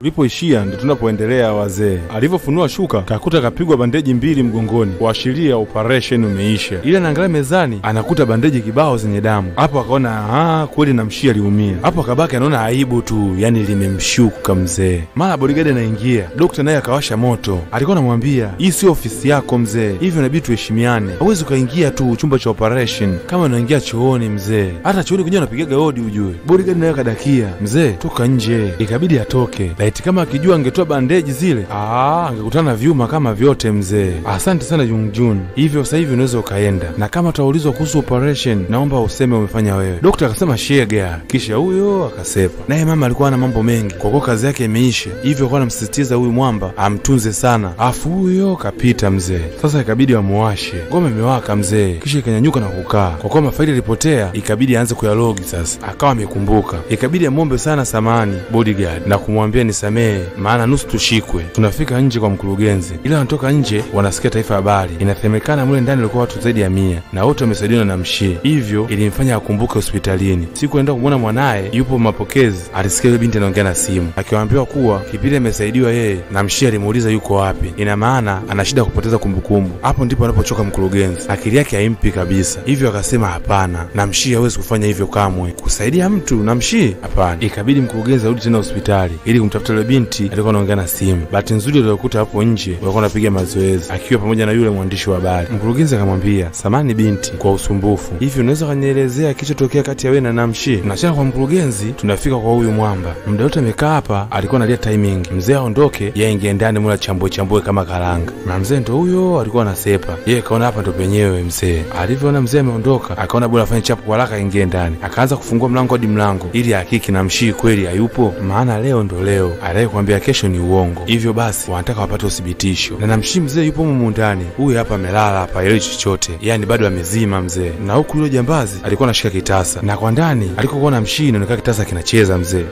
Tulipoishia ndo tunapoendelea wazee. Alivyofunua shuka kakuta kapigwa bandeji 2 mgongoni kuashiria operation umeisha. Ila anaangalia mezani anakuta bandeji kibao zenye damu. Hapo akaona kweli Namshi aliumia. Hapo akabaki anaona aibu tu, yani limemshuka mzee. Mara bodyguard anaingia, dokta naye akawasha moto. Alikuwa anamwambia, hii sio ofisi yako mzee, hivyo inabidi tuheshimiane. Hauwezi ukaingia tu chumba cha operation kama unaingia chooni mzee. Hata chooni kwenyewe unapigaga hodi ujue. Bodyguard naye akadakia, mzee toka nje. Ikabidi atoke. Kama akijua angetoa bandeji zile, angekutana na vyuma kama vyote mzee. Asante sana Jungjun. Hivyo sasa hivi unaweza ukaenda. Na kama utaulizwa kuhusu operation, naomba useme umefanya wewe. Dokta akasema shega. Kisha huyo akasepa. Naye mama alikuwa na mambo mengi. Kwa kuwa kazi yake imeisha, hivyo alikuwa anamsisitiza huyu mwamba amtunze sana. Afu huyo kapita mzee. Sasa ikabidi wamuashe. Ngome imewaka mzee. Kisha ikanyanyuka na kukaa. Kwa kuwa mafaili yalipotea, ikabidi aanze kuyalogi sasa. Akawa amekumbuka. Ikabidi amwombe sana samani bodyguard na kumwambia ni samee, maana nusu tushikwe. Tunafika nje kwa mkurugenzi. Ila wanatoka nje wanasikia Taifa Habari. Inasemekana mule ndani walikuwa watu zaidi ya 100 na wote wamesaidiwa na Namshi. Hivyo ilimfanya akumbuke hospitalini. Siku aenda kumuona mwanae yupo mapokezi, alisikia yule binti anaongea na simu akiwaambiwa kuwa kipindi amesaidiwa yeye, Namshi alimuuliza yuko wapi. Ina maana ana shida kupoteza kumbukumbu. Hapo ndipo anapochoka mkurugenzi. Akili yake haimpi kabisa. Hivyo akasema hapana, Namshi hawezi kufanya hivyo kamwe. Kusaidia mtu Namshi? Hapana. Ikabidi mkurugenzi arudi tena hospitali ili kumtafuta yule binti alikuwa anaongea na simu. Bahati nzuri alikuta hapo nje walikuwa wanapiga mazoezi akiwa pamoja na yule mwandishi wa habari. Mkurugenzi akamwambia, samani binti kwa usumbufu, hivi unaweza kunielezea kilichotokea kati ya wewe na Namshi? Tunachana kwa mkurugenzi, tunafika kwa huyu mwamba. Muda wote amekaa hapa alikuwa analia timing. Mzee aondoke, yeye ingie ndani mula chambue chambue kama karanga. Na mzee ndo huyo alikuwa anasepa. Yeye kaona hapa ndo penyewe mzee. Alivyoona mzee ameondoka, akaona bora afanye chapu kwa haraka ingie ndani. Akaanza kufungua mlango hadi mlango ili hakiki Namshi kweli hayupo, maana leo ndo leo. Aliyekwambia kesho ni uongo. Hivyo basi wanataka wapate uthibitisho. Na Namshi mzee yupo humu ndani. Huyu hapa amelala hapa ile chochote. Yaani bado amezima mzee. Na huku yule jambazi alikuwa anashika kitasa. Na kwa ndani alikokuwa Namshi inaonekana kitasa kinacheza mzee.